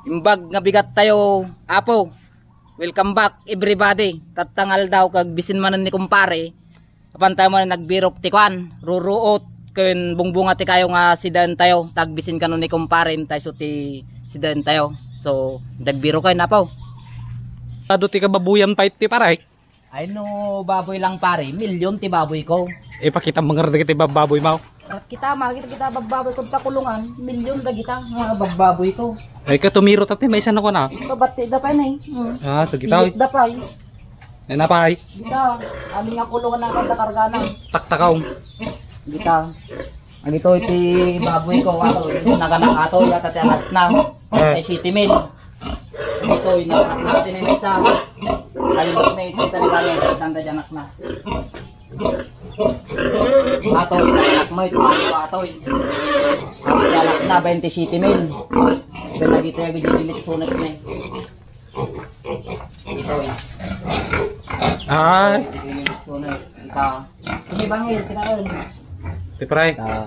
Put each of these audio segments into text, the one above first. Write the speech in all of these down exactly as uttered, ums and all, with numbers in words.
Imbag nga bigat tayo, Apo. Welcome back, everybody. Tatta nga aldaw kag bisin manen ni kumpare. Apan tayo man nagbirok ti kuan, ruruot ken bungbunga ti kayo nga sidaen tayo. Tagbisin kano ni kumpare, tayo ti sidaen tayo. So, nagbirok kayo, Apo. Adu ti kababuyan pa iti, pare? Ay no, baboy lang pare, milyon ti baboy ko. Ipakita mo nga dagiti babbaboy mo. Rat kita, makita kita babbaboy ko ta kulungan, milyon dagita nga babbaboy ko. Ay ka tumiro tati, may isa na ko na. Babati da pa ni. Hmm. Ah, sige, Piyot tayo. Da pa. Ay, napay. Kita, amin nga kulungan ang kanta kargana. Taktakaw. Kita. Agito iti baboy ko, ato, naganak ato, yata ti anak na. Eh. Ay, city mil. Ito, inanak natin yung isa. Ayun, may kita ni Bani, tanda dyan anak na. Ato, anak mo, ito, ato, ato. Ang anak na, twenty-seven mil. Then, nagito yung ginilit sunak na eh. Ito, eh. Ay. Ginilit sunak. Ito. Ini bangil, kinaon. Ti pare. Ah.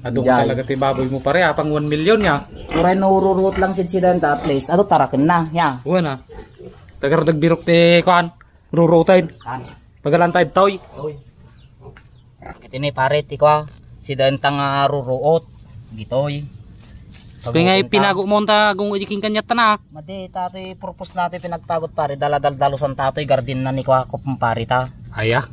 Adu Jay. Talaga ti baboy mo, pare, apang one million ya. Uray no ruruot lang sid sidan ta at least. Adu taraken na, ya. Uwan, ah. Tagar dagbirok ti kuan. Ruruoten. Kan. Pagalan tayo, toy. Oy. Iti ni pare ti kua. Sidan ta nga ruruot. Gitoy. Kaya nga pinago mo ta kung idiking kanyat ta na. Madi, tatoy purpose natin pinagpagot pare. Daladaldalusan tatoy garden na ni kua kumpare ta. Aya.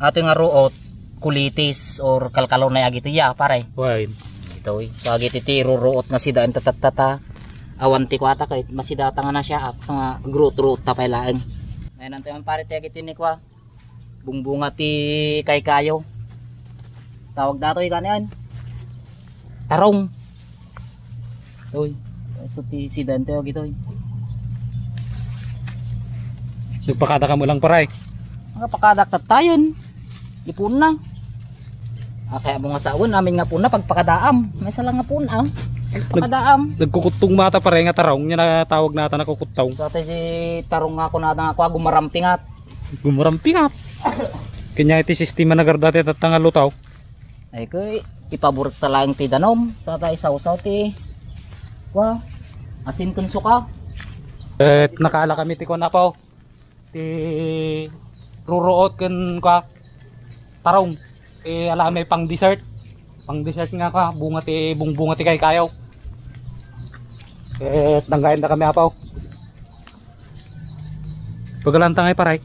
Ato nga ruot, kulitis or kalkalunay agito ya, pare. Wine. Ito, eh. So, agiti ti ruruot nga sidaen ta tattata. Awan ti kuata kay masidata nga na siya, ak, so nga growth ruot ta pay laeng. Ngayon, anto yung pare ti agiti ni kua? Bungbunga ti kaykayo. Tawag dato, eh, kanian? Tarong. Uy, so ti, si Dante, oh, gito, eh. Nagpakada ka mo lang, paray. Nagpakada ka tayon. Ipon na. Ah, kaya mo nga saon, amin nga puna, pagpakadaam. May isa lang nga puna, ah. Pagpakadaam. Nagkukuttong mata, paray, nga tarong. Niya natawag nata, nakukuttong. So, ate, si tarong nga ako nata nga ako, ah, gumarampingat. Gumarampingat. Kanya iti sistema na gardate, tatanga lutaw. Ay, ko, ipabor ta lang ti danom. Sa ta isawsaw ti, wa, asin kun suka. Eh, nakala kami ti kuan, Apo. Ti ruruot kun, kwa, tarong. Ti alamay pang dessert. Pang dessert nga, kwa, bunga ti, bungbunga ti kaykayo. Eh, danggayan da kami, Apo. Pagalanta nga, paray.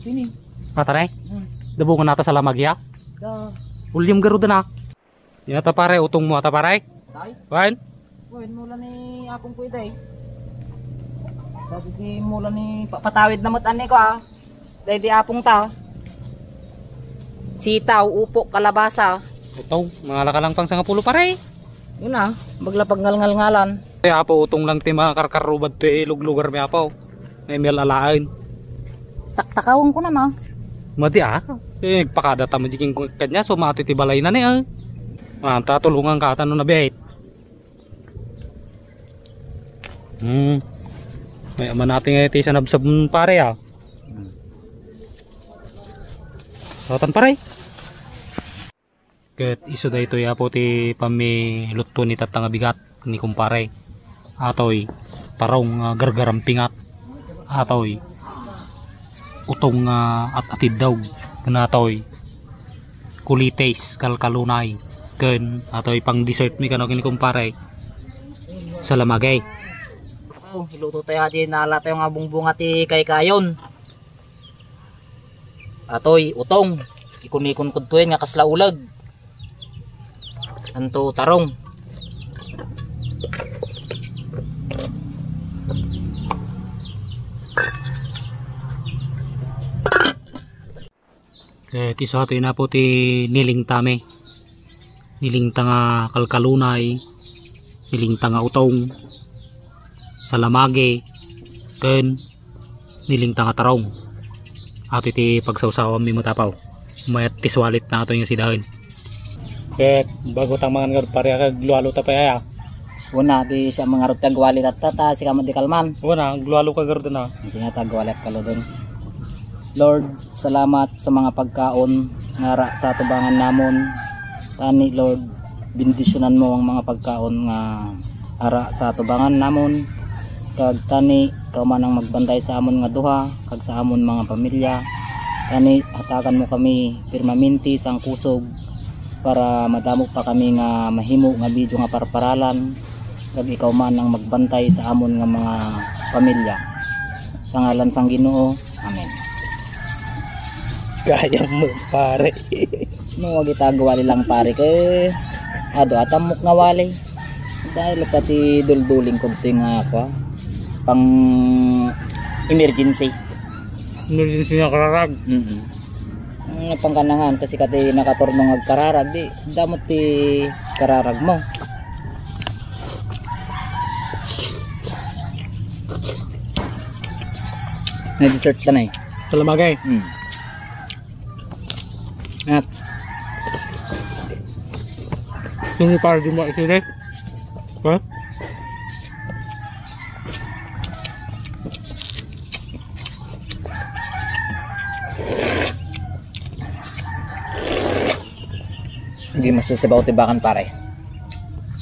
Sini? Mataray? Hmm. Dabungan nata sa lamagya? Da. Ulyam garud na. Yan ata, pare, utong mo ata, pare? Tay? Wan? Wan, mula ni Apong Kuya Day. Sabi di mula ni pa-, patawid na mo, tani ko, ah. Dahil di Apong ta. Sitaw, upo, kalabasa. Utong, mga lakalang pang sangapulo, pare. Yun, ah, bagla pagngalngalngalan. Ay, Apo, utong lang ti mga karkarubad ti luglugar mi, Apo. May mial alaen. Taktakawon ko na, ma. Madi, ah. Eh, nagpakada ta mo di king kanya, so mati ti balay na ni, ah. Ah, tatulungan ka, tano na, bet. Hmm. May aman natin nga iti sanabsab, pare, ah. Satan, pare. Ket isu daytoy, Apo, ti pammilutto ni tatta nga bigat ni kumpare. Atoy, tarong nga gargarampingat. Atoy, utong nga at-atiddog. Ken atoy, kulites, kalkalunay. Ken atoy pang dessert mi kano ken ni kumpare. Salamagay. Oh, iluto tayo, adi, nala tayo nga bungbunga ti kaykayon. Atoy, utong. Ikun-ikun kudtoyen nga kasla uleg. Anto tarong. Eh, ti sa ato inapo ti nilingtami. Nilingta nga kalkalunay, nilingta nga utong, salamagi, ken nilingta nga tarong. Ato iti pagsawsawam mi matapaw. Mayat ti sualit na ato nga sidaen. Ket bago ta mangan nga pare, aglualo ta pay aya. Una, ti siya mangarod ti agwali tatta, ta sika met di kalman. Una, aglualo ka garden, ah. Sige nga, ta agwali at kalodon. Lord, salamat sa mga pagkaon nga ara sa atubangan namon. Tani, Lord, bendisyonan mo ang mga pagkaon nga ara sa atubangan namon. Kag tani, ikaw man ang magbantay sa amon nga duha, kag sa amon mga pamilya. Tani, hatagan mo kami permanente sang kusog para madamo pa kami nga mahimo nga video nga parparalan. Kag ikaw man ang magbantay sa amon nga mga pamilya. Sa ngalan sang Ginoo. Amen. Kaya mo, pare. No, wag itago wali lang, pare, kay adu atamok nga wali. Dahil pati dulduling ko ti nga kwa, pang emergency. Emergency nga kararag. Mm-mm. Ang pangkanangan kasi kati nakaturno nga agkararag, di damot ti kararag mo. May dessert ka na eh. Kalamagay. Hmm. At sino para di mo isili? Ha? Hindi mas sabaw ti bakan, pare.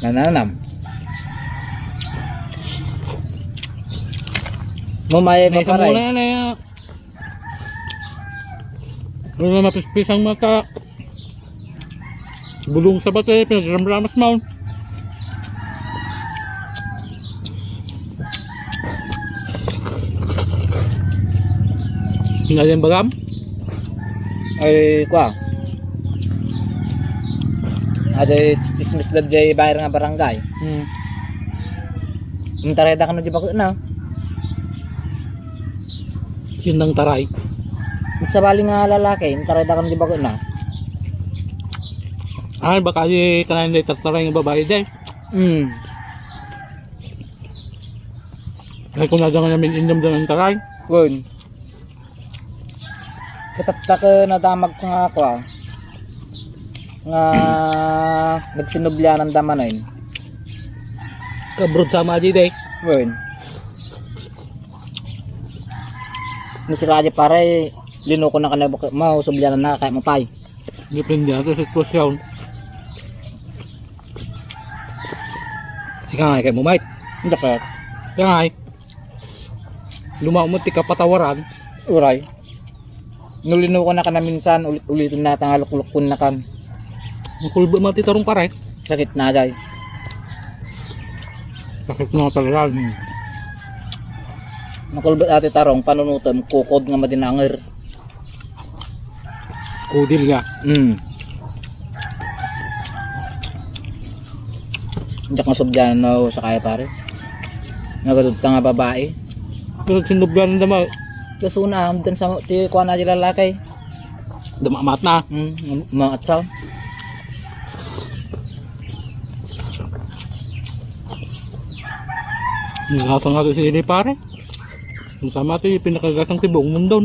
Nananam. Mo may May pare. Muna yan eh. Ano nga mapispis ang mata? Bulong sa bate, pinagramramas mo. Hinalian bagam? Ay, kwa. Ada chismis da jay bayar nga barangay. Hmm. Ang tareda kano di bakit na. Sino nang taray? Sabali nga lalaki, intaray da kan di bago na. Ay, baka di kanayon na itataray nga babae, day. Hmm. Ay, kung nada nga namin inom doon ang taray. Kun. Katatta ka nadamag ko nga ako, ah. Nga nagsinublianan da manen. Abroad sa mga di, day. Kun. Ni si Raja pare, linuko na kanay buka mo, sublianan na kaya mapay. Depende na sa sitwasyon. Sika nga, kaya mo, mate. Hindi ka. Kaya nga, eh. Lumao mo, ti kapatawaran. Uray. No linuko na ka na minsan, ulit-ulitin na tanga luklukon na kan. Ang kulbo mo, ti tarong pare. Sakit na, jay. Sakit na talaga. Hmm. Nakulbet ati tarong, panunutem, kukod nga madinanger. Kudil nga. Mm. Diyak nga sugdan no sa kaya pare. Nagadud ta nga babae. Pero sinubdan naman. Kasuna, amdan sa ti kuan na di lalaki. Dumamat na. Hmm, maatsa. Ang gasa nga to si Ili, pare. Ang sama to yung pinakagasang ti buong mundo.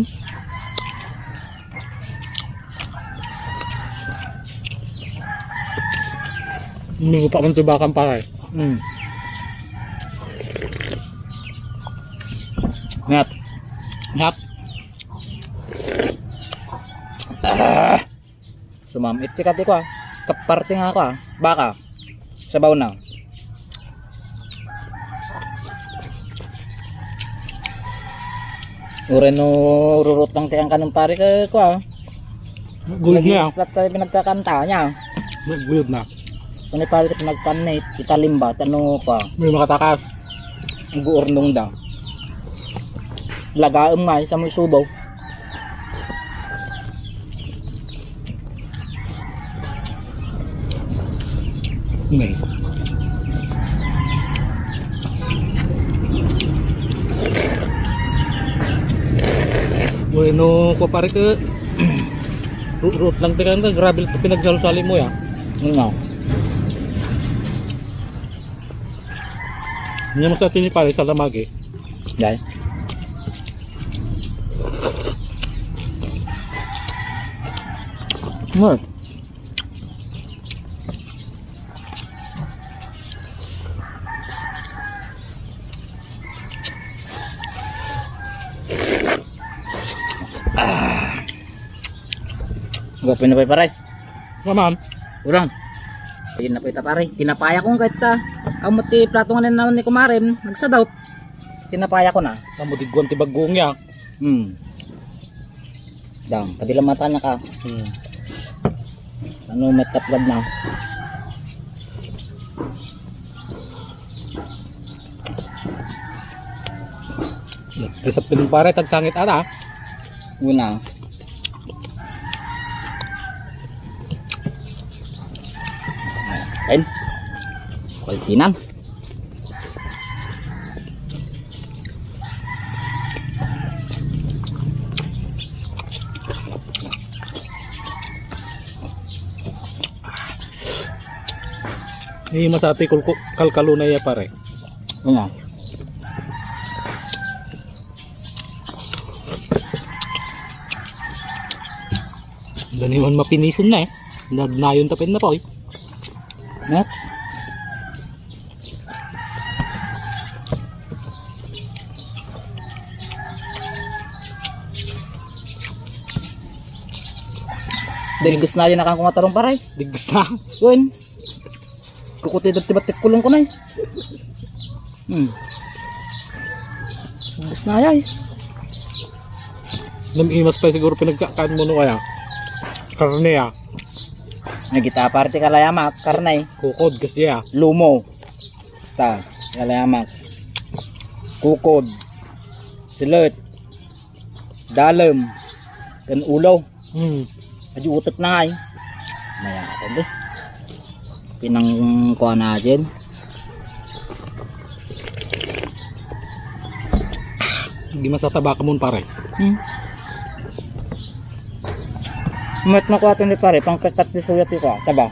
Hindi ko pa kang tubakan, pare. Hmm. Ngat. Ngat. Ah! Sumamit ti kati ko, ah. Kaparte nga ako, ah. Baka. Sabaw na. Uray no rurutang ti ang kanang pare ka, ko, ah. Gulid niya. Nag-i-islat tayo pinagkakanta niya. Gulid na. Sa ni pare ka pinagkanit, italimba, tano pa. May makatakas. Ang guurnong da. Lagaem nga, sa mo isubaw. Nay. Bueno, ko pare ke. Ru-, rut lang ti kanta, grabe ti pinagsalo-sali mo ya. Nga. Nya mo sa tini pare sa lamagi. Dai. Mo. Gwapo na pa'y pare. Nga, ma'am. Urang. Ayun na po ita pare. Tinapaya kong kahit ta. Ang mati plato nga naman ni kumarem. Nagsadot. Tinapayakon na. Amo digwan ti bagong ya. Hmm. Dang, padilamatan na ka. Hmm. Ano, matapgad na. Isa pinong pare, tagsangit ata. Una. Ayun. Kaltinan. Ni masati kulku-, kalkalo na iya, pare. Ano? Daniwan mapinison na eh. Nagnayon tapin na po eh. Net? Dagges na yun, nakang kumatarong, pare. Dagges na. Yun. Kukuti dati batik kulong ko na eh. Hmm. Dagges na yay. Namimas pa siguro pinagkakan mo no kaya. Karne ah. Nagita parte kalayamak, karne. Kukod kasi ah. Lumo. Basta, kalayamak. Kukod. Silet. Dalem. Ken ulo. Hmm. Adi utek na ngay. Maya ka di. Pinang kuha na din. Di masataba ka mun, pare. Hmm. Mat na kuha ni pare, pang ketat di suyat ko, taba.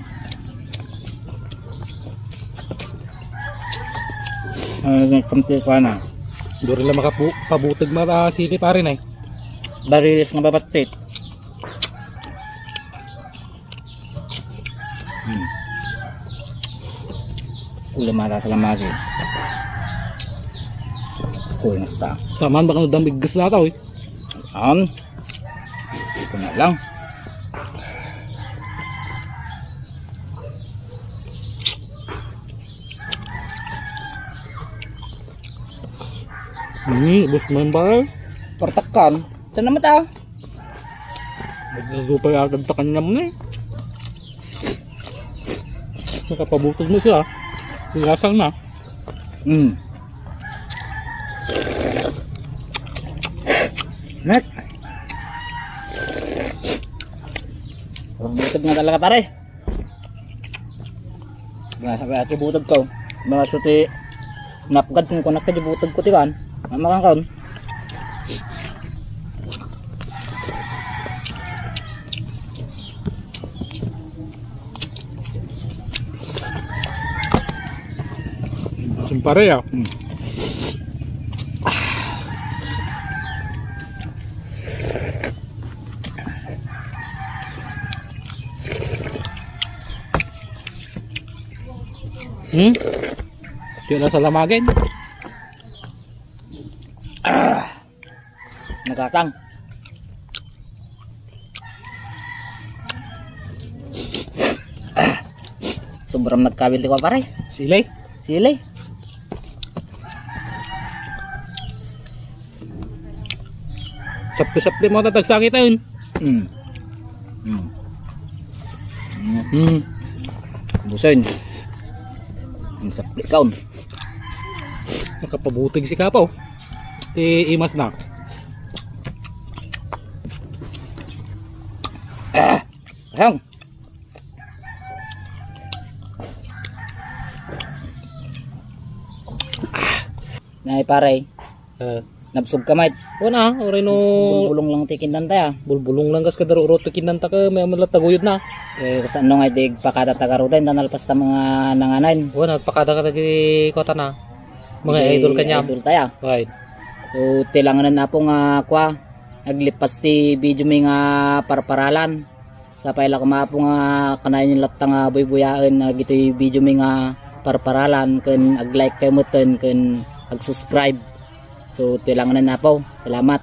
Ay, kunti pa na. Duri lang makapu-, pabuteg mata sili pare na eh. Barilis nga babattit. Hmm. Uli mata sa lamagi. Kuy, nasta. Taman, baka nadamig gas na tao eh. An? Ito na lang. Hmm, ubos mo yung bakal. Partakkan. Saan naman tao? Naglupay agad sa kanyang na eh. Nakapabutog mo siya. Sinasang na. Hmm. Net. Parang butog na talaga, pare. Nasa kaya ti butog ko. Mga suti napgad kung kunak ka di butog ko ti kan. Mamakan ka. Sumpare ya. Hmm. Hmm? Di na sa lamagin. Ah. Nagasang. Ah. Sobrang nagkawil ko, pare. Sili? Sili. Sapli-sapli mo tatag sakit ayun. Hmm. Hmm. Hmm. Busen. Ang sapli kaon. Nakapabutig si Kapaw. Ti imas na. Ah. Ayun. Nay, pare. Ah. Nabsog ka, mate. Wala, uray no. Bulbulong lang ti kinanta, ya. Bulbulong lang kas kadarurot ti kinanta ka, may amulat taguyod na. Eh, kasano nga idi pakada taga ruda, inda nalpas ta mga nanganan. Wala, pakada ka di kota na. Mga idol kanya. Idol taya. Right. So, tilanganan na po nga, kwa, naglipas ti video mi nga parparalan. Sapay la koma po nga kanayon latta nga buybuyaen, ah, gitoy video mi nga parparalan, ken ag-like kayo meten, ken ag-subscribe. So, tilanganan na po. Salamat.